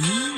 Let's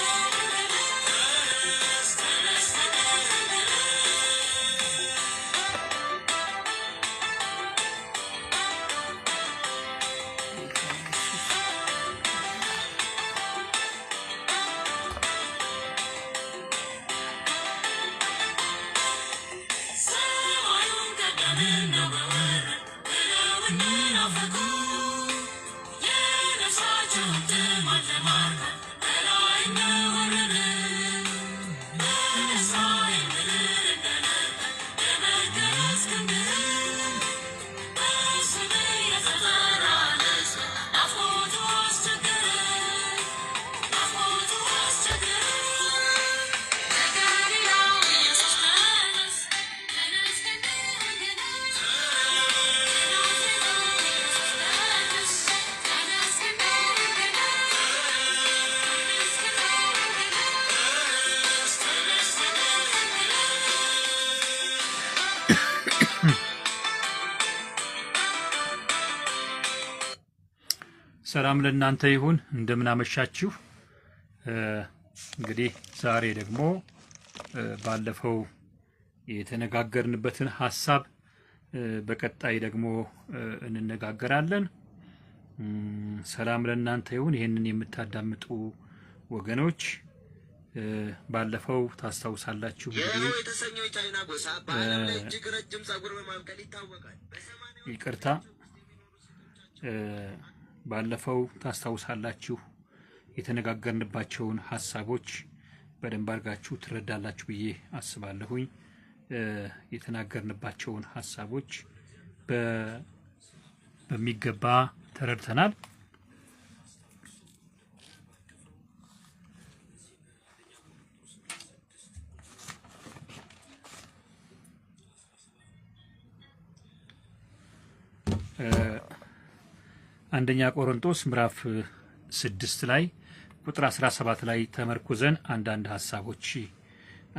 go. ሰላም ለእናንተ ይሁን። እንደምን አመሻችሁ። እንግዲህ ዛሬ ደግሞ ባለፈው የተነጋገርንበትን ሀሳብ በቀጣይ ደግሞ እንነጋገራለን። ሰላም ለእናንተ ይሁን። ይህንን የምታዳምጡ ወገኖች ባለፈው ታስታውሳላችሁ። እንግዲህ የተሰኘው የቻይና ጎሳ በዓለም ላይ እጅግ ረጅም ጸጉር በማብቀል ይታወቃል። ይቅርታ፣ ባለፈው ታስታውሳላችሁ የተነጋገርንባቸውን ሀሳቦች በደንብ አድርጋችሁ ትረዳላችሁ ብዬ አስባለሁኝ። የተናገርንባቸውን ሀሳቦች በሚገባ ተረድተናል። አንደኛ ቆሮንቶስ ምዕራፍ 6 ላይ ቁጥር 17 ላይ ተመርኩዘን አንዳንድ ሀሳቦች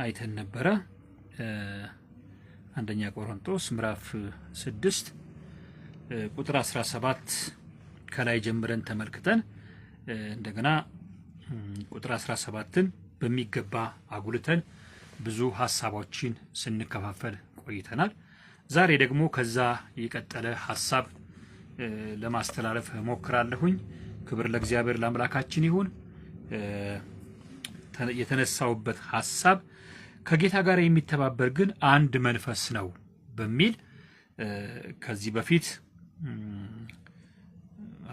አይተን ነበረ። አንደኛ ቆሮንቶስ ምዕራፍ 6 ቁጥር 17 ከላይ ጀምረን ተመልክተን እንደገና ቁጥር 17ን በሚገባ አጉልተን ብዙ ሀሳቦችን ስንከፋፈል ቆይተናል። ዛሬ ደግሞ ከዛ የቀጠለ ሀሳብ ለማስተላለፍ እሞክራለሁኝ። ክብር ለእግዚአብሔር ለአምላካችን ይሁን። የተነሳውበት ሀሳብ ከጌታ ጋር የሚተባበር ግን አንድ መንፈስ ነው በሚል ከዚህ በፊት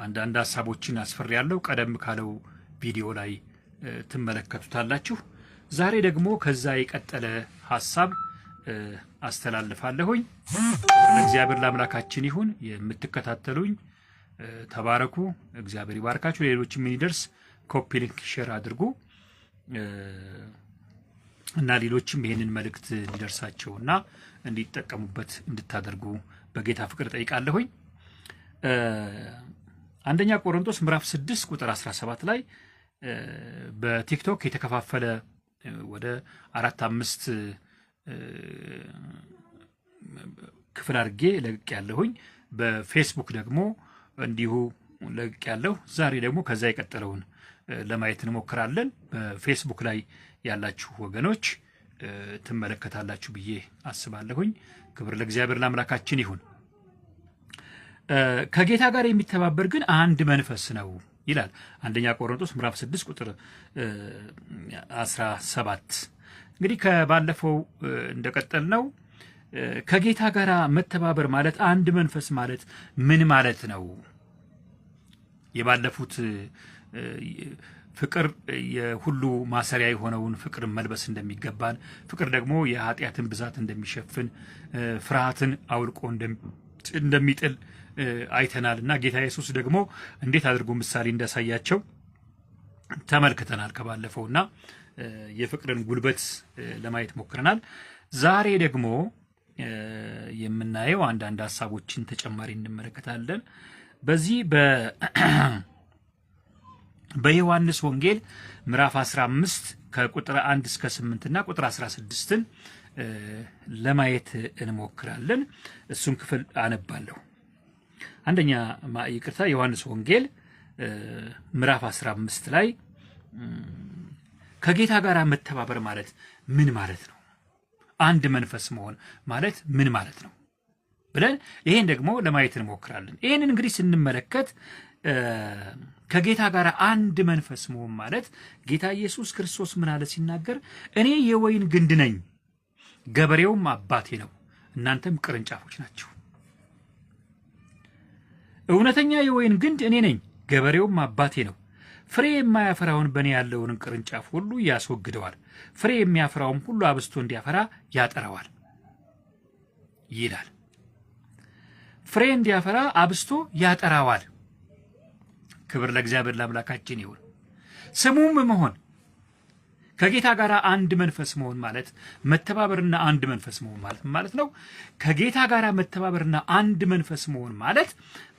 አንዳንድ ሀሳቦችን አስፍሬያለሁ። ቀደም ካለው ቪዲዮ ላይ ትመለከቱታላችሁ። ዛሬ ደግሞ ከዛ የቀጠለ ሀሳብ አስተላልፋለሁኝ። ለእግዚአብሔር ለአምላካችን ይሁን። የምትከታተሉኝ ተባረኩ፣ እግዚአብሔር ይባርካችሁ። ሌሎችም እንዲደርስ copy link share አድርጉ እና ሌሎችም ይህንን መልእክት እንዲደርሳቸውና እንዲጠቀሙበት እንድታደርጉ በጌታ ፍቅር ጠይቃለሁኝ። አንደኛ ቆሮንቶስ ምዕራፍ 6 ቁጥር 17 ላይ በቲክቶክ የተከፋፈለ ወደ 4 5 ክፍል አድርጌ ለቅቅ ያለሁኝ፣ በፌስቡክ ደግሞ እንዲሁ ለቅቅ ያለሁ። ዛሬ ደግሞ ከዛ የቀጠለውን ለማየት እንሞክራለን። በፌስቡክ ላይ ያላችሁ ወገኖች ትመለከታላችሁ ብዬ አስባለሁኝ። ክብር ለእግዚአብሔር ለአምላካችን ይሁን። ከጌታ ጋር የሚተባበር ግን አንድ መንፈስ ነው ይላል አንደኛ ቆሮንቶስ ምዕራፍ 6 ቁጥር 17። እንግዲህ ከባለፈው እንደቀጠል ነው። ከጌታ ጋር መተባበር ማለት አንድ መንፈስ ማለት ምን ማለት ነው? የባለፉት ፍቅር የሁሉ ማሰሪያ የሆነውን ፍቅር መልበስ እንደሚገባን፣ ፍቅር ደግሞ የኃጢአትን ብዛት እንደሚሸፍን፣ ፍርሃትን አውልቆ እንደሚጥል አይተናል እና ጌታ ኢየሱስ ደግሞ እንዴት አድርጎ ምሳሌ እንዳሳያቸው ተመልክተናል ከባለፈውና የፍቅርን ጉልበት ለማየት ሞክረናል። ዛሬ ደግሞ የምናየው አንዳንድ ሀሳቦችን ተጨማሪ እንመለከታለን። በዚህ በዮሐንስ ወንጌል ምዕራፍ 15 ከቁጥር 1 እስከ 8 እና ቁጥር 16ን ለማየት እንሞክራለን። እሱን ክፍል አነባለሁ። አንደኛ ይቅርታ፣ ዮሐንስ ወንጌል ምዕራፍ 15 ላይ ከጌታ ጋር መተባበር ማለት ምን ማለት ነው? አንድ መንፈስ መሆን ማለት ምን ማለት ነው ብለን ይሄን ደግሞ ለማየት እንሞክራለን። ይሄንን እንግዲህ ስንመለከት ከጌታ ጋር አንድ መንፈስ መሆን ማለት ጌታ ኢየሱስ ክርስቶስ ምን አለ ሲናገር፣ እኔ የወይን ግንድ ነኝ፣ ገበሬውም አባቴ ነው፣ እናንተም ቅርንጫፎች ናችሁ። እውነተኛ የወይን ግንድ እኔ ነኝ፣ ገበሬውም አባቴ ነው። ፍሬ የማያፈራውን በእኔ ያለውን ቅርንጫፍ ሁሉ ያስወግደዋል፣ ፍሬ የሚያፈራውም ሁሉ አብዝቶ እንዲያፈራ ያጠራዋል ይላል። ፍሬ እንዲያፈራ አብዝቶ ያጠራዋል። ክብር ለእግዚአብሔር ለአምላካችን ይሁን። ስሙም መሆን ከጌታ ጋር አንድ መንፈስ መሆን ማለት መተባበርና አንድ መንፈስ መሆን ማለት ማለት ነው። ከጌታ ጋር መተባበርና አንድ መንፈስ መሆን ማለት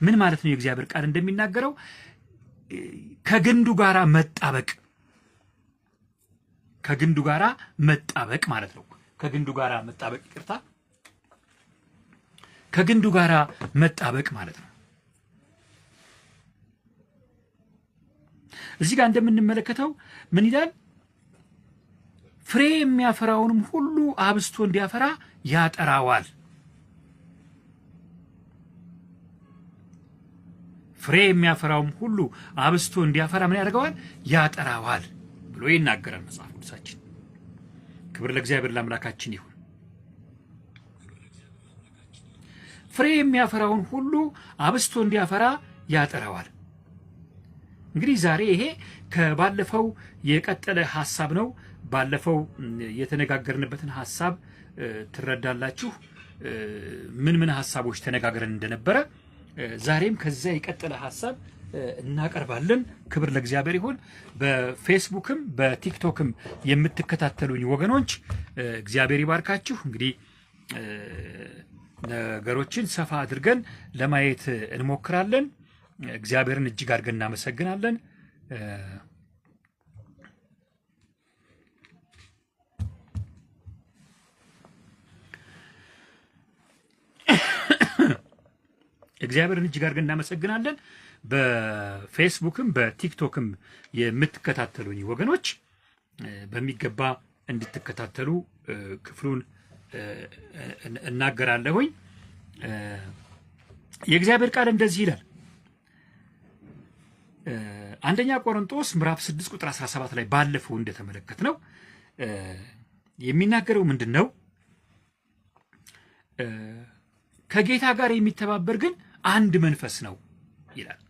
ምን ማለት ነው? የእግዚአብሔር ቃል እንደሚናገረው ከግንዱ ጋር መጣበቅ፣ ከግንዱ ጋር መጣበቅ ማለት ነው። ከግንዱ ጋር መጣበቅ፣ ይቅርታ፣ ከግንዱ ጋር መጣበቅ ማለት ነው። እዚህ ጋር እንደምንመለከተው ምን ይላል? ፍሬ የሚያፈራውንም ሁሉ አብዝቶ እንዲያፈራ ያጠራዋል። ፍሬ የሚያፈራውም ሁሉ አብዝቶ እንዲያፈራ ምን ያደርገዋል? ያጠራዋል ብሎ ይናገራል መጽሐፍ ቅዱሳችን። ክብር ለእግዚአብሔር ለአምላካችን ይሁን። ፍሬ የሚያፈራውን ሁሉ አብዝቶ እንዲያፈራ ያጠራዋል። እንግዲህ ዛሬ ይሄ ከባለፈው የቀጠለ ሀሳብ ነው። ባለፈው የተነጋገርንበትን ሀሳብ ትረዳላችሁ። ምን ምን ሀሳቦች ተነጋግረን እንደነበረ ዛሬም ከዚያ የቀጠለ ሀሳብ እናቀርባለን። ክብር ለእግዚአብሔር ይሁን። በፌስቡክም በቲክቶክም የምትከታተሉኝ ወገኖች እግዚአብሔር ይባርካችሁ። እንግዲህ ነገሮችን ሰፋ አድርገን ለማየት እንሞክራለን። እግዚአብሔርን እጅግ አድርገን እናመሰግናለን። እግዚአብሔርን እጅግ አድርገን እናመሰግናለን። በፌስቡክም በቲክቶክም የምትከታተሉኝ ወገኖች በሚገባ እንድትከታተሉ ክፍሉን እናገራለሁኝ። የእግዚአብሔር ቃል እንደዚህ ይላል። አንደኛ ቆሮንቶስ ምዕራፍ 6 ቁጥር 17 ላይ ባለፈው እንደተመለከትነው የሚናገረው ምንድን ነው? ከጌታ ጋር የሚተባበር ግን አንድ መንፈስ ነው ይላል።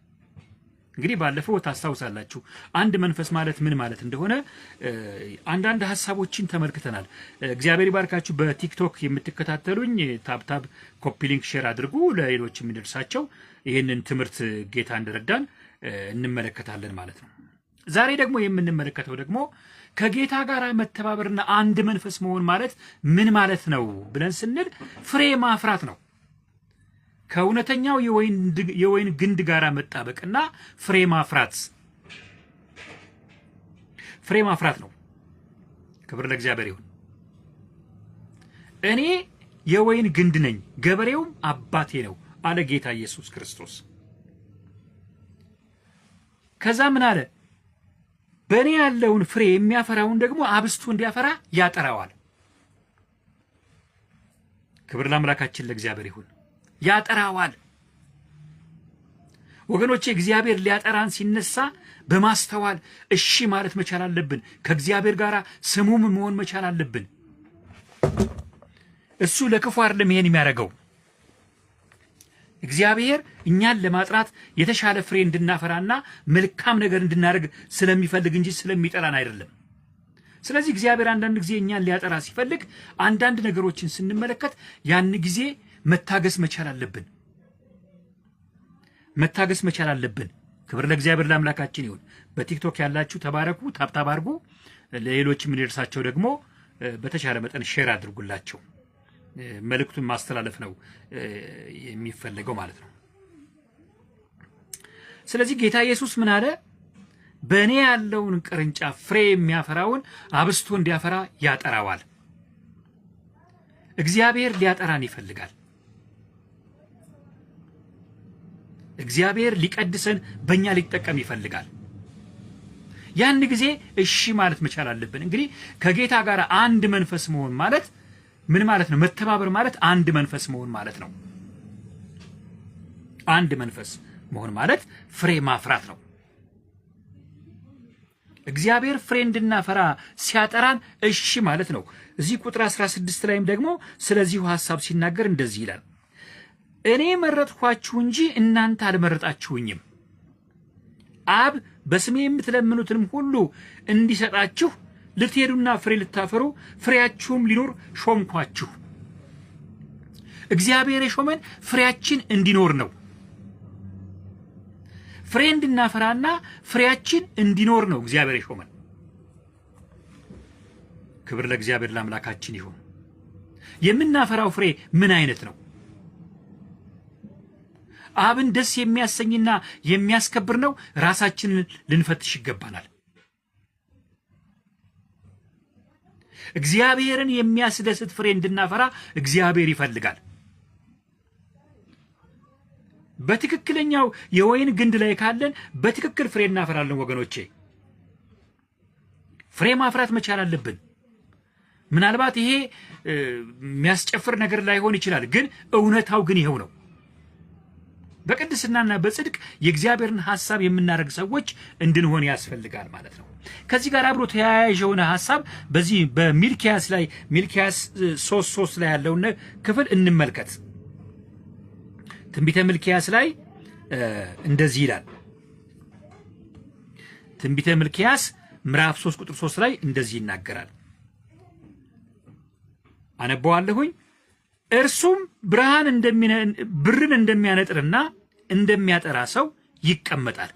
እንግዲህ ባለፈው ታስታውሳላችሁ አንድ መንፈስ ማለት ምን ማለት እንደሆነ አንዳንድ ሀሳቦችን ተመልክተናል። እግዚአብሔር ይባርካችሁ። በቲክቶክ የምትከታተሉኝ tap tap፣ copy link፣ share አድርጉ ለሌሎች የሚደርሳቸው ይህንን ትምህርት ጌታ እንደረዳን እንመለከታለን ማለት ነው። ዛሬ ደግሞ የምንመለከተው ደግሞ ከጌታ ጋር መተባበርና አንድ መንፈስ መሆን ማለት ምን ማለት ነው ብለን ስንል ፍሬ ማፍራት ነው። ከእውነተኛው የወይን ግንድ ጋር መጣበቅና ፍሬ ማፍራት ፍሬ ማፍራት ነው። ክብር ለእግዚአብሔር ይሁን። እኔ የወይን ግንድ ነኝ፣ ገበሬውም አባቴ ነው አለ ጌታ ኢየሱስ ክርስቶስ። ከዛ ምን አለ? በእኔ ያለውን ፍሬ የሚያፈራውን ደግሞ አብዝቶ እንዲያፈራ ያጠራዋል። ክብር ለአምላካችን ለእግዚአብሔር ይሁን። ያጠራዋል። ወገኖቼ እግዚአብሔር ሊያጠራን ሲነሳ በማስተዋል እሺ ማለት መቻል አለብን። ከእግዚአብሔር ጋር ስሙም መሆን መቻል አለብን። እሱ ለክፉ አይደለም ይሄን የሚያደርገው። እግዚአብሔር እኛን ለማጥራት የተሻለ ፍሬ እንድናፈራና መልካም ነገር እንድናደርግ ስለሚፈልግ እንጂ ስለሚጠላን አይደለም። ስለዚህ እግዚአብሔር አንዳንድ ጊዜ እኛን ሊያጠራ ሲፈልግ አንዳንድ ነገሮችን ስንመለከት ያን ጊዜ መታገስ መቻል አለብን። መታገስ መቻል አለብን። ክብር ለእግዚአብሔር ለአምላካችን ይሁን። በቲክቶክ ያላችሁ ተባረኩ፣ tap tap አድርጉ። ለሌሎች የምንደርሳቸው ደግሞ በተቻለ መጠን share አድርጉላቸው። መልእክቱን ማስተላለፍ ነው የሚፈለገው ማለት ነው። ስለዚህ ጌታ ኢየሱስ ምን አለ? በእኔ ያለውን ቅርንጫፍ ፍሬ የሚያፈራውን አብዝቶ እንዲያፈራ ያጠራዋል። እግዚአብሔር ሊያጠራን ይፈልጋል። እግዚአብሔር ሊቀድሰን በእኛ ሊጠቀም ይፈልጋል። ያን ጊዜ እሺ ማለት መቻል አለብን። እንግዲህ ከጌታ ጋር አንድ መንፈስ መሆን ማለት ምን ማለት ነው? መተባበር ማለት አንድ መንፈስ መሆን ማለት ነው። አንድ መንፈስ መሆን ማለት ፍሬ ማፍራት ነው። እግዚአብሔር ፍሬ እንድናፈራ ሲያጠራን እሺ ማለት ነው። እዚህ ቁጥር 16 ላይም ደግሞ ስለዚሁ ሐሳብ ሲናገር እንደዚህ ይላል፣ እኔ መረጥኳችሁ እንጂ እናንተ አልመረጣችሁኝም፣ አብ በስሜ የምትለምኑትንም ሁሉ እንዲሰጣችሁ ልትሄዱና ፍሬ ልታፈሩ ፍሬያችሁም ሊኖር ሾምኳችሁ። እግዚአብሔር የሾመን ፍሬያችን እንዲኖር ነው። ፍሬ እንድናፈራና ፍሬያችን እንዲኖር ነው እግዚአብሔር የሾመን። ክብር ለእግዚአብሔር ለአምላካችን ይሁን። የምናፈራው ፍሬ ምን አይነት ነው? አብን ደስ የሚያሰኝና የሚያስከብር ነው? ራሳችንን ልንፈትሽ ይገባናል። እግዚአብሔርን የሚያስደስት ፍሬ እንድናፈራ እግዚአብሔር ይፈልጋል። በትክክለኛው የወይን ግንድ ላይ ካለን በትክክል ፍሬ እናፈራለን። ወገኖቼ ፍሬ ማፍራት መቻል አለብን። ምናልባት ይሄ የሚያስጨፍር ነገር ላይሆን ይችላል፣ ግን እውነታው ግን ይኸው ነው። በቅድስናና በጽድቅ የእግዚአብሔርን ሐሳብ የምናደርግ ሰዎች እንድንሆን ያስፈልጋል ማለት ነው። ከዚህ ጋር አብሮ ተያያዥ የሆነ ሐሳብ በዚህ በሚልኪያስ ላይ ሚልኪያስ 3:3 ላይ ያለውን ክፍል እንመልከት። ትንቢተ ሚልኪያስ ላይ እንደዚህ ይላል። ትንቢተ ሚልኪያስ ምዕራፍ 3 ቁጥር 3 ላይ እንደዚህ ይናገራል። አነበዋለሁኝ። እርሱም ብርሃን ብርን እንደሚያነጥርና እንደሚያጠራ ሰው ይቀመጣል፣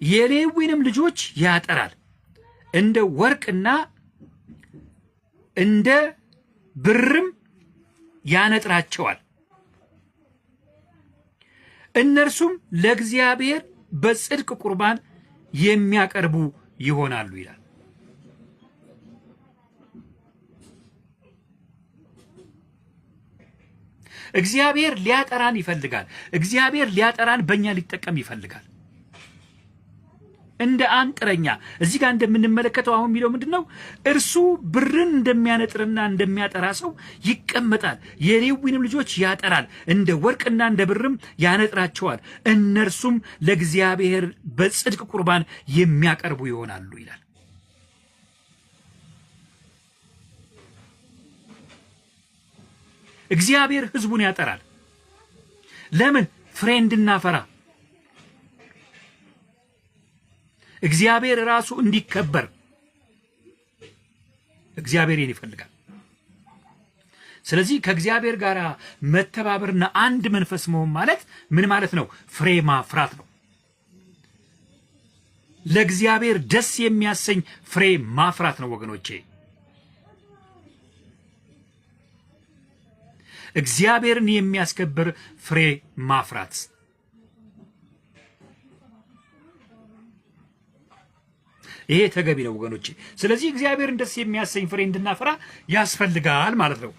የሌዊንም ልጆች ያጠራል፣ እንደ ወርቅና እንደ ብርም ያነጥራቸዋል። እነርሱም ለእግዚአብሔር በጽድቅ ቁርባን የሚያቀርቡ ይሆናሉ ይላል። እግዚአብሔር ሊያጠራን ይፈልጋል። እግዚአብሔር ሊያጠራን በእኛ ሊጠቀም ይፈልጋል። እንደ አንጥረኛ እዚህ ጋር እንደምንመለከተው አሁን የሚለው ምንድን ነው? እርሱ ብርን እንደሚያነጥርና እንደሚያጠራ ሰው ይቀመጣል፣ የሌዊንም ልጆች ያጠራል፣ እንደ ወርቅና እንደ ብርም ያነጥራቸዋል፣ እነርሱም ለእግዚአብሔር በጽድቅ ቁርባን የሚያቀርቡ ይሆናሉ ይላል። እግዚአብሔር ሕዝቡን ያጠራል። ለምን? ፍሬ እንድናፈራ፣ እግዚአብሔር ራሱ እንዲከበር እግዚአብሔር ይህን ይፈልጋል። ስለዚህ ከእግዚአብሔር ጋር መተባበርና አንድ መንፈስ መሆን ማለት ምን ማለት ነው? ፍሬ ማፍራት ነው። ለእግዚአብሔር ደስ የሚያሰኝ ፍሬ ማፍራት ነው ወገኖቼ። እግዚአብሔርን የሚያስከብር ፍሬ ማፍራት። ይሄ ተገቢ ነው ወገኖቼ። ስለዚህ እግዚአብሔርን ደስ የሚያሰኝ ፍሬ እንድናፈራ ያስፈልጋል ማለት ነው።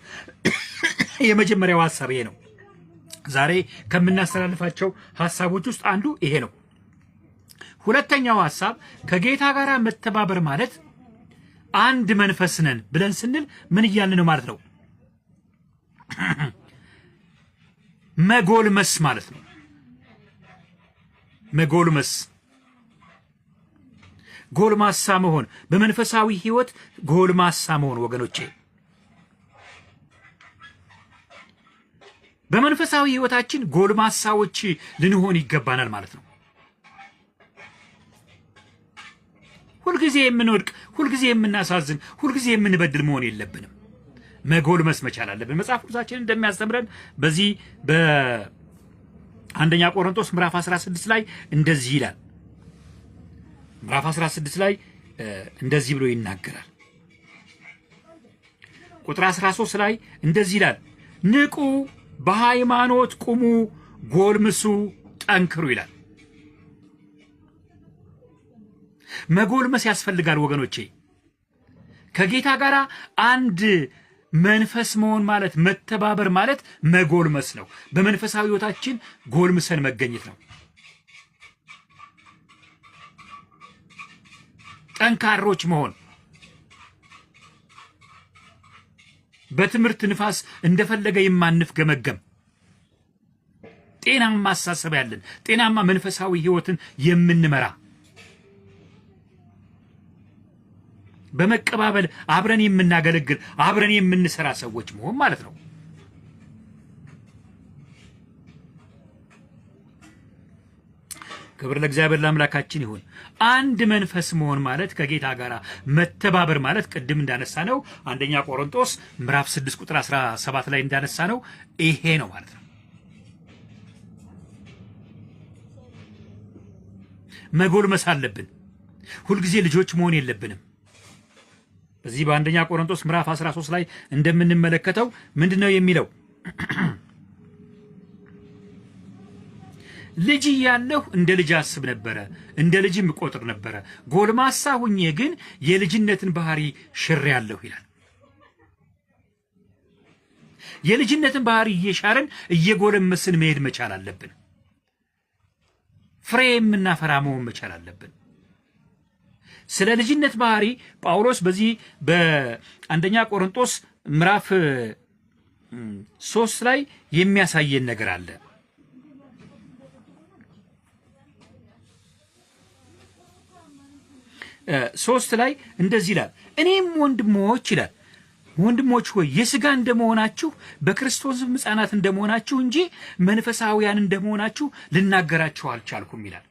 የመጀመሪያው ሐሳብ ይሄ ነው። ዛሬ ከምናስተላልፋቸው ሐሳቦች ውስጥ አንዱ ይሄ ነው። ሁለተኛው ሐሳብ ከጌታ ጋር መተባበር ማለት አንድ መንፈስ ነን ብለን ስንል ምን እያልን ነው ማለት ነው? መጎልመስ ማለት ነው። መጎልመስ፣ ጎልማሳ መሆን፣ በመንፈሳዊ ሕይወት ጎልማሳ መሆን ወገኖቼ። በመንፈሳዊ ሕይወታችን ጎልማሳዎች ልንሆን ይገባናል ማለት ነው። ሁልጊዜ የምንወድቅ፣ ሁልጊዜ የምናሳዝን፣ ሁልጊዜ የምንበድል መሆን የለብንም። መጎልመስ መቻል አለብን። መጽሐፍ ቅዱሳችን እንደሚያስተምረን በዚህ በአንደኛ ቆሮንቶስ ምዕራፍ 16 ላይ እንደዚህ ይላል። ምዕራፍ 16 ላይ እንደዚህ ብሎ ይናገራል። ቁጥር 13 ላይ እንደዚህ ይላል፣ ንቁ፣ በሃይማኖት ቁሙ፣ ጎልምሱ፣ ጠንክሩ ይላል። መጎልመስ ያስፈልጋል ወገኖቼ። ከጌታ ጋር አንድ መንፈስ መሆን ማለት መተባበር ማለት መጎልመስ ነው። በመንፈሳዊ ሕይወታችን ጎልምሰን መገኘት ነው። ጠንካሮች መሆን፣ በትምህርት ንፋስ እንደፈለገ የማንፍገመገም፣ ጤናማ አስተሳሰብ ያለን፣ ጤናማ መንፈሳዊ ሕይወትን የምንመራ፣ በመቀባበል አብረን የምናገለግል፣ አብረን የምንሰራ ሰዎች መሆን ማለት ነው። ክብር ለእግዚአብሔር ለአምላካችን ይሁን። አንድ መንፈስ መሆን ማለት ከጌታ ጋር መተባበር ማለት ቅድም እንዳነሳ ነው አንደኛ ቆሮንቶስ ምዕራፍ 6 ቁጥር 17 ላይ እንዳነሳ ነው ይሄ ነው ማለት ነው። መጎልመስ አለብን። ሁልጊዜ ልጆች መሆን የለብንም። በዚህ በአንደኛ ቆሮንቶስ ምዕራፍ 13 ላይ እንደምንመለከተው ምንድነው የሚለው? ልጅ እያለሁ እንደ ልጅ አስብ ነበረ፣ እንደ ልጅም እቆጥር ነበረ። ጎልማሳ ሁኜ ግን የልጅነትን ባህሪ ሽሬአለሁ ይላል። የልጅነትን ባህሪ እየሻርን እየጎለመስን መሄድ መቻል አለብን። ፍሬ የምናፈራ መሆን መቻል አለብን። ስለ ልጅነት ባህሪ ጳውሎስ በዚህ በአንደኛ ቆሮንቶስ ምዕራፍ 3 ላይ የሚያሳየን ነገር አለ። 3 ላይ እንደዚህ ይላል፣ እኔም ወንድሞች ይላል፣ ወንድሞች ሆይ የሥጋ እንደመሆናችሁ በክርስቶስም ሕፃናት እንደመሆናችሁ እንጂ መንፈሳውያን እንደመሆናችሁ ልናገራችሁ አልቻልኩም ይላል።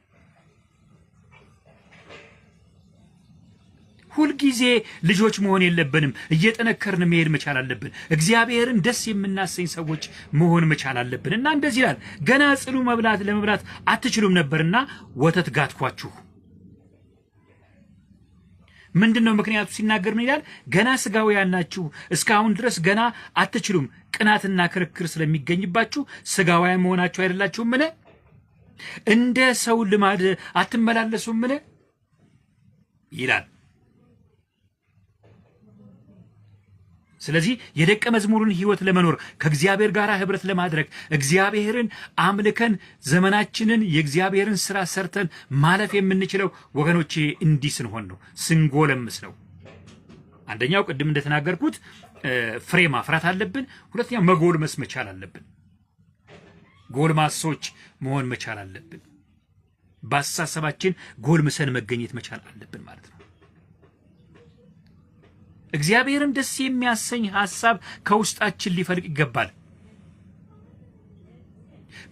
ሁልጊዜ ልጆች መሆን የለብንም። እየጠነከርን መሄድ መቻል አለብን። እግዚአብሔርን ደስ የምናሰኝ ሰዎች መሆን መቻል አለብን። እና እንደዚህ ይላል፣ ገና ጽኑ መብላት ለመብላት አትችሉም ነበርና ወተት ጋትኳችሁ። ምንድን ነው ምክንያቱ ሲናገር ምን ይላል? ገና ስጋውያን ናችሁ፣ እስካሁን ድረስ ገና አትችሉም። ቅናትና ክርክር ስለሚገኝባችሁ ስጋውያን መሆናችሁ አይደላችሁምን? እንደ ሰው ልማድ አትመላለሱምን? ይላል። ስለዚህ የደቀ መዝሙሩን ሕይወት ለመኖር ከእግዚአብሔር ጋር ኅብረት ለማድረግ እግዚአብሔርን አምልከን ዘመናችንን የእግዚአብሔርን ስራ ሰርተን ማለፍ የምንችለው ወገኖቼ እንዲህ ስንሆን ነው፣ ስንጎለምስ ነው። አንደኛው ቅድም እንደተናገርኩት ፍሬ ማፍራት አለብን። ሁለተኛው መጎልመስ መቻል አለብን። ጎልማሶች መሆን መቻል አለብን። በአስተሳሰባችን ጎልምሰን መገኘት መቻል አለብን ማለት ነው። እግዚአብሔርን ደስ የሚያሰኝ ሐሳብ ከውስጣችን ሊፈልቅ ይገባል።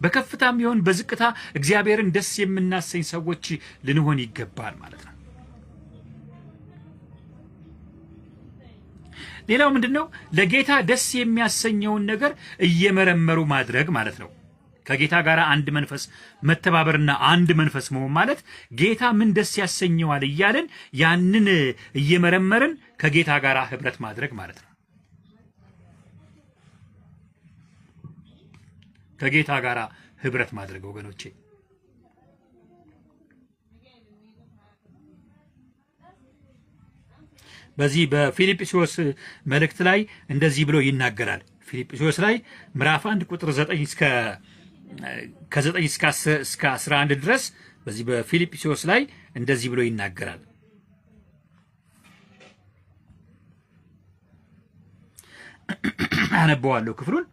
በከፍታም ይሁን በዝቅታ እግዚአብሔርን ደስ የምናሰኝ ሰዎች ልንሆን ይገባል ማለት ነው። ሌላው ምንድነው? ለጌታ ደስ የሚያሰኘውን ነገር እየመረመሩ ማድረግ ማለት ነው። ከጌታ ጋር አንድ መንፈስ መተባበርና አንድ መንፈስ መሆን ማለት ጌታ ምን ደስ ያሰኘዋል እያልን ያንን እየመረመርን ከጌታ ጋር ህብረት ማድረግ ማለት ነው። ከጌታ ጋር ህብረት ማድረግ ወገኖቼ። በዚህ በፊልጵስዩስ መልእክት ላይ እንደዚህ ብሎ ይናገራል። ፊልጵስዩስ ላይ ምዕራፍ 1 ቁጥር 9 እስከ ከ9 እስከ 11 ድረስ በዚህ በፊልጵስዩስ ላይ እንደዚህ ብሎ ይናገራል። አነበዋለሁ ክፍሉን።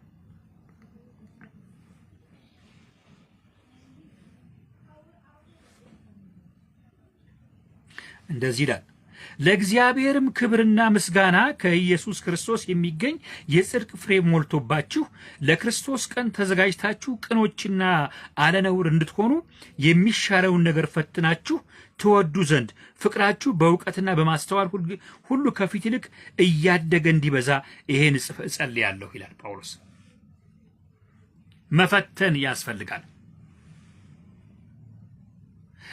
እንደዚህ ይላል፣ ለእግዚአብሔርም ክብርና ምስጋና ከኢየሱስ ክርስቶስ የሚገኝ የጽድቅ ፍሬ ሞልቶባችሁ ለክርስቶስ ቀን ተዘጋጅታችሁ ቅኖችና አለነውር እንድትሆኑ የሚሻለውን ነገር ፈትናችሁ ትወዱ ዘንድ ፍቅራችሁ በእውቀትና በማስተዋል ሁሉ ከፊት ይልቅ እያደገ እንዲበዛ ይሄን እጸልያለሁ ይላል ጳውሎስ። መፈተን ያስፈልጋል።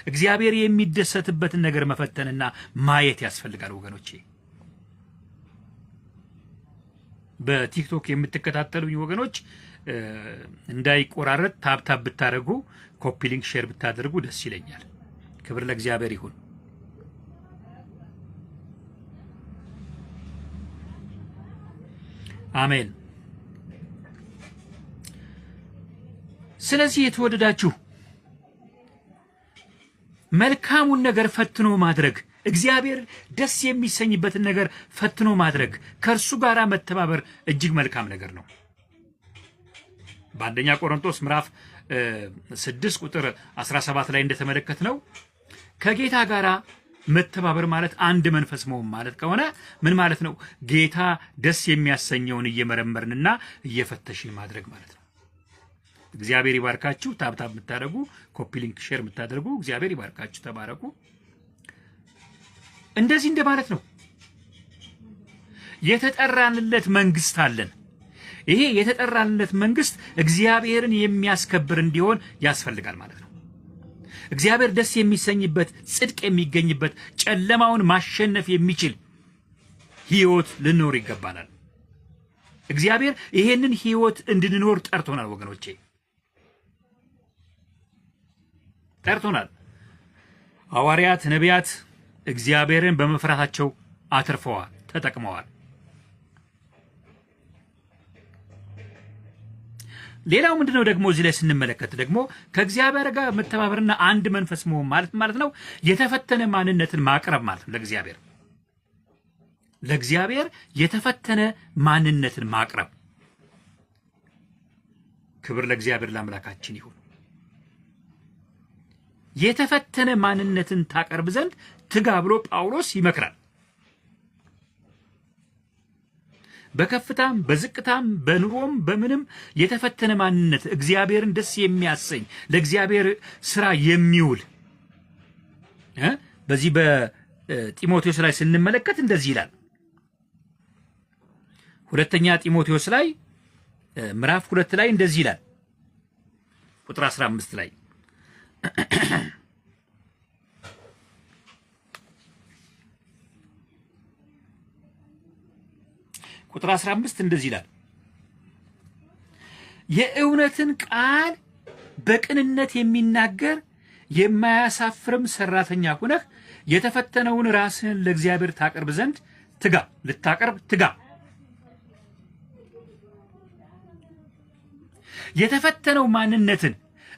እግዚአብሔር የሚደሰትበትን ነገር መፈተንና ማየት ያስፈልጋል ወገኖቼ። በቲክቶክ የምትከታተሉኝ ወገኖች እንዳይቆራረጥ tap tap ብታደርጉ፣ copy link share ብታደርጉ ደስ ይለኛል። ክብር ለእግዚአብሔር ይሁን። አሜን። ስለዚህ የተወደዳችሁ መልካሙን ነገር ፈትኖ ማድረግ፣ እግዚአብሔር ደስ የሚሰኝበትን ነገር ፈትኖ ማድረግ፣ ከእርሱ ጋር መተባበር እጅግ መልካም ነገር ነው። በአንደኛ ቆሮንቶስ ምዕራፍ 6 ቁጥር 17 ላይ እንደተመለከትነው ከጌታ ጋር መተባበር ማለት አንድ መንፈስ መሆን ማለት ከሆነ ምን ማለት ነው? ጌታ ደስ የሚያሰኘውን እየመረመርንና እየፈተሽን ማድረግ ማለት ነው። እግዚአብሔር ይባርካችሁ። tap tap የምታደርጉ፣ copy link share የምታደርጉ እግዚአብሔር ይባርካችሁ። ተባረኩ። እንደዚህ እንደማለት ነው። የተጠራንለት መንግስት አለን። ይሄ የተጠራንለት መንግስት እግዚአብሔርን የሚያስከብር እንዲሆን ያስፈልጋል ማለት ነው። እግዚአብሔር ደስ የሚሰኝበት፣ ጽድቅ የሚገኝበት፣ ጨለማውን ማሸነፍ የሚችል ህይወት ልንኖር ይገባናል። እግዚአብሔር ይሄንን ህይወት እንድንኖር ጠርቶናል ወገኖቼ፣ ጠርቶናል። ሐዋርያት፣ ነቢያት እግዚአብሔርን በመፍራታቸው አትርፈዋል፣ ተጠቅመዋል። ሌላው ምንድነው ደግሞ እዚህ ላይ ስንመለከት ደግሞ ከእግዚአብሔር ጋር መተባበርና አንድ መንፈስ መሆን ማለት ነው የተፈተነ ማንነትን ማቅረብ ማለት ነው። ለእግዚአብሔር የተፈተነ ማንነትን ማቅረብ። ክብር ለእግዚአብሔር ለአምላካችን ይሁን። የተፈተነ ማንነትን ታቀርብ ዘንድ ትጋ ብሎ ጳውሎስ ይመክራል። በከፍታም በዝቅታም በኑሮም በምንም የተፈተነ ማንነት እግዚአብሔርን ደስ የሚያሰኝ ለእግዚአብሔር ስራ የሚውል በዚህ በጢሞቴዎስ ላይ ስንመለከት እንደዚህ ይላል። ሁለተኛ ጢሞቴዎስ ላይ ምዕራፍ 2 ላይ እንደዚህ ይላል። ቁጥር 15 ላይ ቁጥር 15 እንደዚህ ይላል፣ የእውነትን ቃል በቅንነት የሚናገር የማያሳፍርም ሰራተኛ ሆነህ የተፈተነውን ራስህን ለእግዚአብሔር ታቀርብ ዘንድ ትጋ፣ ልታቀርብ ትጋ። የተፈተነው ማንነትን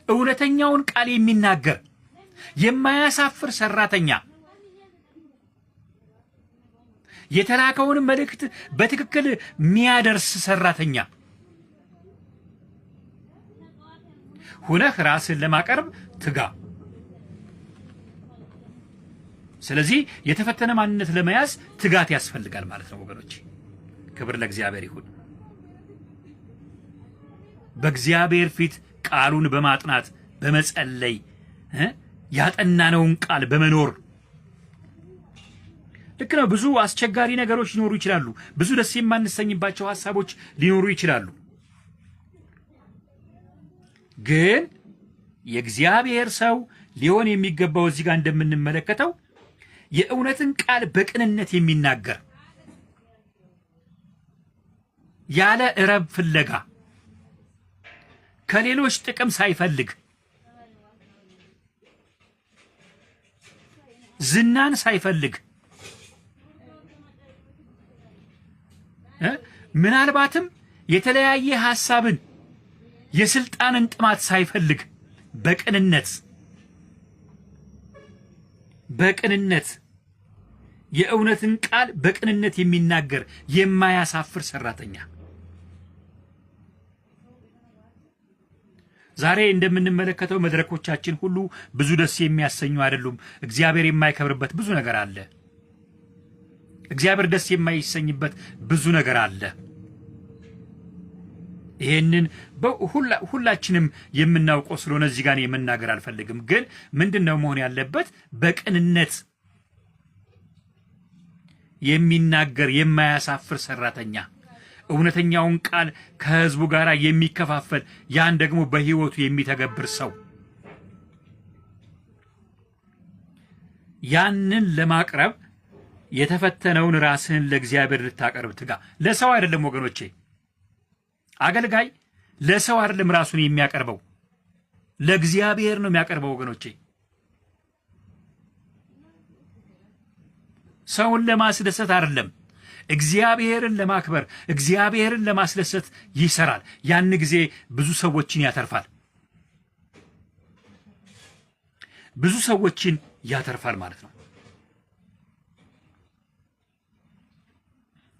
እውነተኛውን ቃል የሚናገር የማያሳፍር ሰራተኛ የተላከውን መልእክት በትክክል የሚያደርስ ሰራተኛ ሁነህ ራስህን ለማቅረብ ትጋ። ስለዚህ የተፈተነ ማንነት ለመያዝ ትጋት ያስፈልጋል ማለት ነው ወገኖች። ክብር ለእግዚአብሔር ይሁን። በእግዚአብሔር ፊት ቃሉን በማጥናት በመጸለይ ያጠናነውን ቃል በመኖር ልክ ነው። ብዙ አስቸጋሪ ነገሮች ሊኖሩ ይችላሉ። ብዙ ደስ የማንሰኝባቸው ሐሳቦች ሊኖሩ ይችላሉ። ግን የእግዚአብሔር ሰው ሊሆን የሚገባው እዚህ ጋር እንደምንመለከተው የእውነትን ቃል በቅንነት የሚናገር ያለ ረብ ፍለጋ ከሌሎች ጥቅም ሳይፈልግ ዝናን ሳይፈልግ ምናልባትም የተለያየ ሐሳብን የስልጣንን ጥማት ሳይፈልግ በቅንነት የእውነትን ቃል በቅንነት የሚናገር የማያሳፍር ሰራተኛ። ዛሬ እንደምንመለከተው መድረኮቻችን ሁሉ ብዙ ደስ የሚያሰኙ አይደሉም። እግዚአብሔር የማይከብርበት ብዙ ነገር አለ። እግዚአብሔር ደስ የማይሰኝበት ብዙ ነገር አለ። ይሄንን ሁላችንም የምናውቀው ስለሆነ እዚህ ጋር የመናገር አልፈልግም። ግን ምንድነው መሆን ያለበት? በቅንነት የሚናገር የማያሳፍር ሰራተኛ፣ እውነተኛውን ቃል ከህዝቡ ጋር የሚከፋፈል ያን ደግሞ በህይወቱ የሚተገብር ሰው፣ ያንን ለማቅረብ የተፈተነውን ራስህን ለእግዚአብሔር ልታቀርብ ትጋ። ለሰው አይደለም ወገኖቼ። አገልጋይ ለሰው አይደለም ራሱን የሚያቀርበው፣ ለእግዚአብሔር ነው የሚያቀርበው ወገኖቼ። ሰውን ለማስደሰት አይደለም፣ እግዚአብሔርን ለማክበር፣ እግዚአብሔርን ለማስደሰት ይሰራል። ያን ጊዜ ብዙ ሰዎችን ያተርፋል። ብዙ ሰዎችን ያተርፋል ማለት ነው።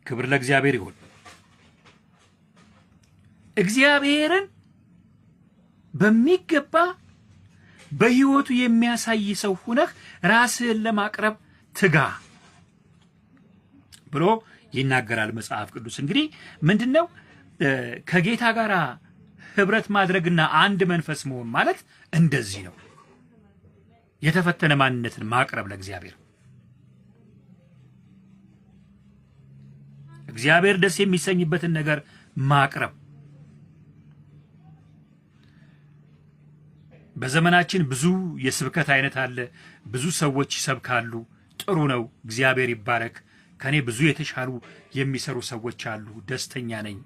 ክብር ለእግዚአብሔር ይሁን። እግዚአብሔርን በሚገባ በህይወቱ የሚያሳይ ሰው ሆነህ ራስህን ለማቅረብ ትጋ ብሎ ይናገራል መጽሐፍ ቅዱስ። እንግዲህ ምንድነው ከጌታ ጋር ህብረት ማድረግና አንድ መንፈስ መሆን ማለት እንደዚህ ነው። የተፈተነ ማንነትን ማቅረብ ለእግዚአብሔር፣ እግዚአብሔር ደስ የሚሰኝበትን ነገር ማቅረብ። በዘመናችን ብዙ የስብከት አይነት አለ። ብዙ ሰዎች ይሰብካሉ። ጥሩ ነው፣ እግዚአብሔር ይባረክ። ከኔ ብዙ የተሻሉ የሚሰሩ ሰዎች አሉ፣ ደስተኛ ነኝ።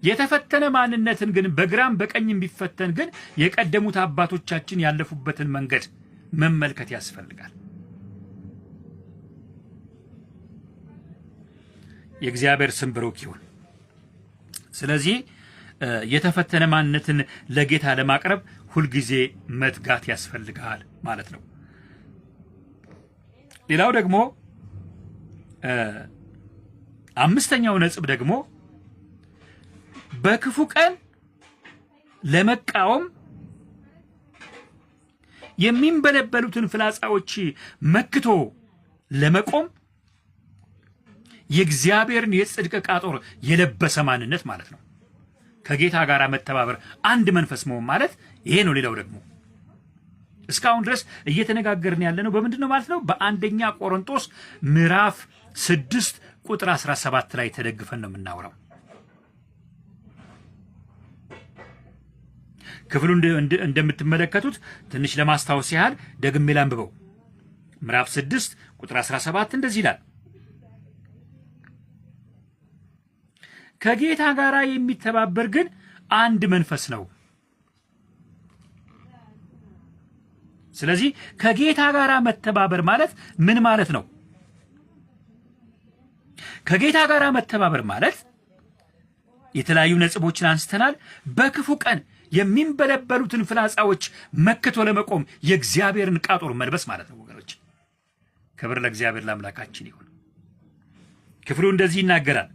የተፈተነ ማንነትን ግን በግራም በቀኝም ቢፈተን ግን የቀደሙት አባቶቻችን ያለፉበትን መንገድ መመልከት ያስፈልጋል። የእግዚአብሔር ስም ብሩክ ይሁን። ስለዚህ የተፈተነ ማንነትን ለጌታ ለማቅረብ ሁልጊዜ መትጋት ያስፈልጋል ማለት ነው። ሌላው ደግሞ አምስተኛው ነጥብ ደግሞ በክፉ ቀን ለመቃወም የሚንበለበሉትን ፍላጻዎች መክቶ ለመቆም የእግዚአብሔርን የጽድቅ ዕቃ ጦር የለበሰ ማንነት ማለት ነው። ከጌታ ጋር መተባበር አንድ መንፈስ መሆን ማለት ይሄ ነው። ሌላው ደግሞ እስካሁን ድረስ እየተነጋገርን ያለነው በምንድን ነው ማለት ነው? በአንደኛ ቆሮንቶስ ምዕራፍ 6 ቁጥር 17 ላይ ተደግፈን ነው የምናወራው። ክፍሉ እንደምትመለከቱት ትንሽ ለማስታወስ ያህል ደግሜ ላንብበው። ምዕራፍ 6 ቁጥር 17 እንደዚህ ይላል፣ ከጌታ ጋር የሚተባበር ግን አንድ መንፈስ ነው። ስለዚህ ከጌታ ጋር መተባበር ማለት ምን ማለት ነው? ከጌታ ጋር መተባበር ማለት የተለያዩ ነጥቦችን አንስተናል። በክፉ ቀን የሚንበለበሉትን ፍላጻዎች መክቶ ለመቆም የእግዚአብሔርን ዕቃ ጦር መልበስ ማለት ነው። ወገኖች ክብር ለእግዚአብሔር ለአምላካችን ይሁን። ክፍሉ እንደዚህ ይናገራል።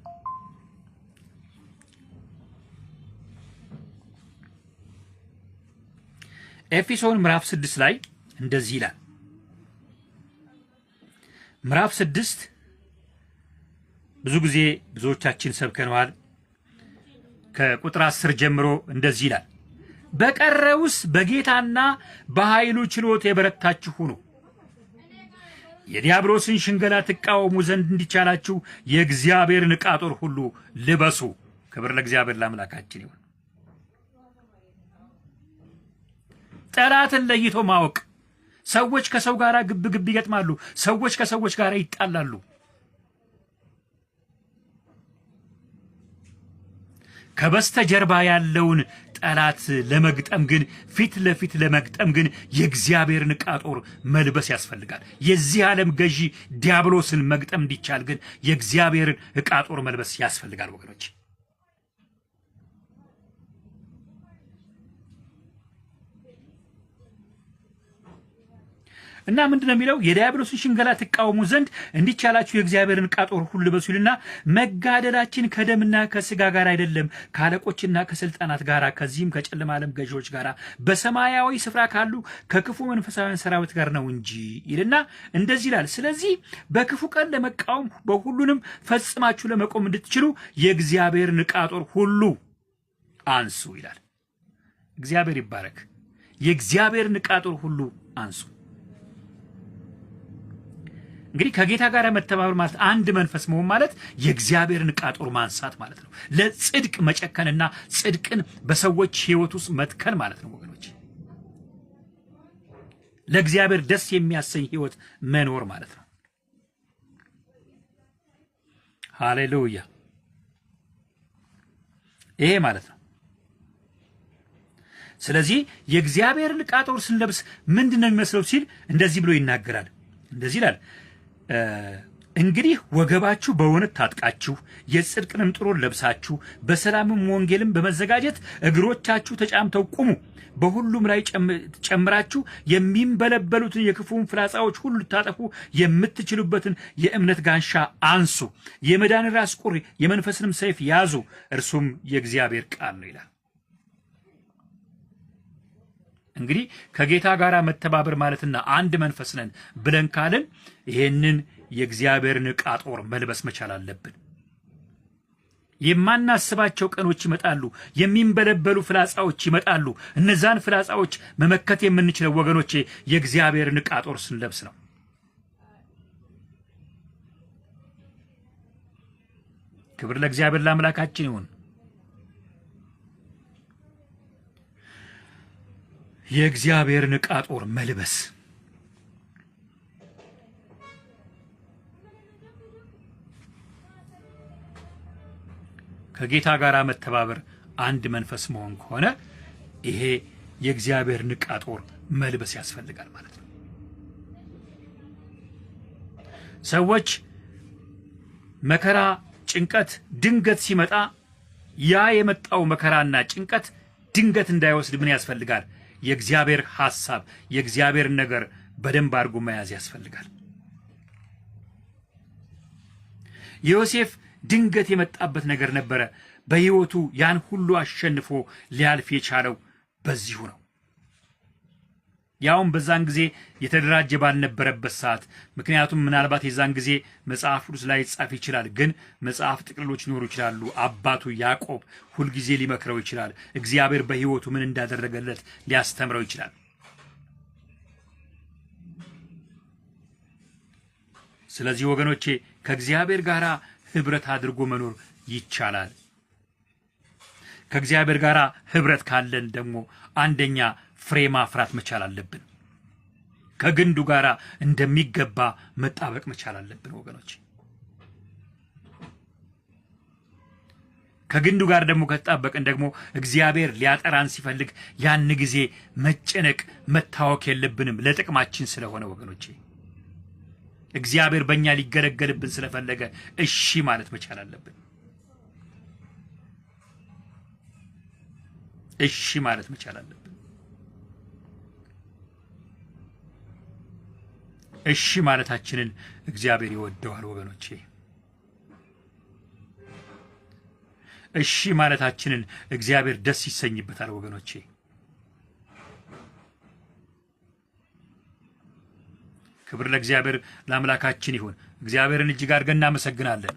ኤፌሶን ምዕራፍ 6 ላይ እንደዚህ ይላል። ምዕራፍ 6 ብዙ ጊዜ ብዙዎቻችን ሰብከነዋል። ከቁጥር 10 ጀምሮ እንደዚህ ይላል፣ በቀረውስ በጌታና በኃይሉ ችሎት የበረታችሁ ሁኑ፣ የዲያብሎስን ሽንገላ ትቃወሙ ዘንድ እንዲቻላችሁ የእግዚአብሔርን ዕቃ ጦር ሁሉ ልበሱ። ክብር ለእግዚአብሔር ለአምላካችን ይሁን። ጠላትን ለይቶ ማወቅ። ሰዎች ከሰው ጋር ግብ ግብ ይገጥማሉ። ሰዎች ከሰዎች ጋር ይጣላሉ። ከበስተጀርባ ያለውን ጠላት ለመግጠም ግን፣ ፊት ለፊት ለመግጠም ግን የእግዚአብሔርን ዕቃ ጦር መልበስ ያስፈልጋል። የዚህ ዓለም ገዢ ዲያብሎስን መግጠም እንዲቻል ግን የእግዚአብሔርን ዕቃ ጦር መልበስ ያስፈልጋል ወገኖች። እና ምንድን ነው የሚለው? የዲያብሎስን ሽንገላ ትቃወሙ ዘንድ እንዲቻላችሁ የእግዚአብሔርን ዕቃ ጦር ሁሉ ልበሱ ይልና መጋደላችን ከደምና ከስጋ ጋር አይደለም፣ ከአለቆችና ከስልጣናት ጋር፣ ከዚህም ከጨለማ ዓለም ገዢዎች ጋር፣ በሰማያዊ ስፍራ ካሉ ከክፉ መንፈሳውያን ሰራዊት ጋር ነው እንጂ ይልና እንደዚህ ይላል። ስለዚህ በክፉ ቀን ለመቃወም በሁሉንም ፈጽማችሁ ለመቆም እንድትችሉ የእግዚአብሔርን ዕቃ ጦር ሁሉ አንሱ ይላል። እግዚአብሔር ይባረክ። የእግዚአብሔርን ዕቃ ጦር ሁሉ አንሱ። እንግዲህ ከጌታ ጋር መተባበር ማለት አንድ መንፈስ መሆን ማለት የእግዚአብሔርን ዕቃ ጦር ማንሳት ማለት ነው። ለጽድቅ መጨከንና ጽድቅን በሰዎች ሕይወት ውስጥ መትከል ማለት ነው ወገኖች። ለእግዚአብሔር ደስ የሚያሰኝ ሕይወት መኖር ማለት ነው። ሃሌሉያ! ይሄ ማለት ነው። ስለዚህ የእግዚአብሔርን ዕቃ ጦር ስንለብስ ምንድን ነው የሚመስለው ሲል እንደዚህ ብሎ ይናገራል። እንደዚህ ይላል፣ እንግዲህ ወገባችሁ በእውነት ታጥቃችሁ የጽድቅንም ጥሩር ለብሳችሁ በሰላምም ወንጌልም በመዘጋጀት እግሮቻችሁ ተጫምተው ቁሙ። በሁሉም ላይ ጨምራችሁ የሚንበለበሉትን የክፉን ፍላጻዎች ሁሉ ልታጠፉ የምትችሉበትን የእምነት ጋሻ አንሱ። የመዳን ራስ ቁር የመንፈስንም ሰይፍ ያዙ፣ እርሱም የእግዚአብሔር ቃል ነው ይላል። እንግዲህ ከጌታ ጋር መተባበር ማለትና አንድ መንፈስ ነን ብለን ካልን ይሄንን የእግዚአብሔርን ዕቃ ጦር መልበስ መቻል አለብን። የማናስባቸው ቀኖች ይመጣሉ። የሚንበለበሉ ፍላጻዎች ይመጣሉ። እነዛን ፍላጻዎች መመከት የምንችለው ወገኖቼ የእግዚአብሔርን ዕቃ ጦር ስንለብስ ነው። ክብር ለእግዚአብሔር ለአምላካችን ይሁን። የእግዚአብሔርን ዕቃ ጦር መልበስ ከጌታ ጋር መተባበር አንድ መንፈስ መሆን ከሆነ ይሄ የእግዚአብሔርን ዕቃ ጦር መልበስ ያስፈልጋል ማለት ነው። ሰዎች መከራ፣ ጭንቀት ድንገት ሲመጣ ያ የመጣው መከራና ጭንቀት ድንገት እንዳይወስድ ምን ያስፈልጋል? የእግዚአብሔር ሐሳብ፣ የእግዚአብሔር ነገር በደንብ አድርጎ መያዝ ያስፈልጋል። ዮሴፍ ድንገት የመጣበት ነገር ነበረ። በሕይወቱ ያን ሁሉ አሸንፎ ሊያልፍ የቻለው በዚሁ ነው። ያውም በዛን ጊዜ የተደራጀ ባልነበረበት ሰዓት። ምክንያቱም ምናልባት የዛን ጊዜ መጽሐፍ ቅዱስ ላይ ጻፍ ይችላል፣ ግን መጽሐፍ ጥቅልሎች ሊኖሩ ይችላሉ። አባቱ ያዕቆብ ሁልጊዜ ሊመክረው ይችላል። እግዚአብሔር በሕይወቱ ምን እንዳደረገለት ሊያስተምረው ይችላል። ስለዚህ ወገኖቼ ከእግዚአብሔር ጋር ኅብረት አድርጎ መኖር ይቻላል። ከእግዚአብሔር ጋር ኅብረት ካለን ደግሞ አንደኛ ፍሬ ማፍራት መቻል አለብን። ከግንዱ ጋር እንደሚገባ መጣበቅ መቻል አለብን ወገኖች። ከግንዱ ጋር ደግሞ ከተጣበቅን ደግሞ እግዚአብሔር ሊያጠራን ሲፈልግ ያን ጊዜ መጨነቅ መታወክ የለብንም። ለጥቅማችን ስለሆነ ወገኖቼ እግዚአብሔር በእኛ ሊገለገልብን ስለፈለገ እሺ ማለት መቻል አለብን። እሺ ማለት መቻል አለብን። እሺ ማለታችንን እግዚአብሔር ይወደዋል ወገኖቼ። እሺ ማለታችንን እግዚአብሔር ደስ ይሰኝበታል ወገኖቼ። ክብር ለእግዚአብሔር ለአምላካችን ይሁን። እግዚአብሔርን እጅግ አድርገን እናመሰግናለን።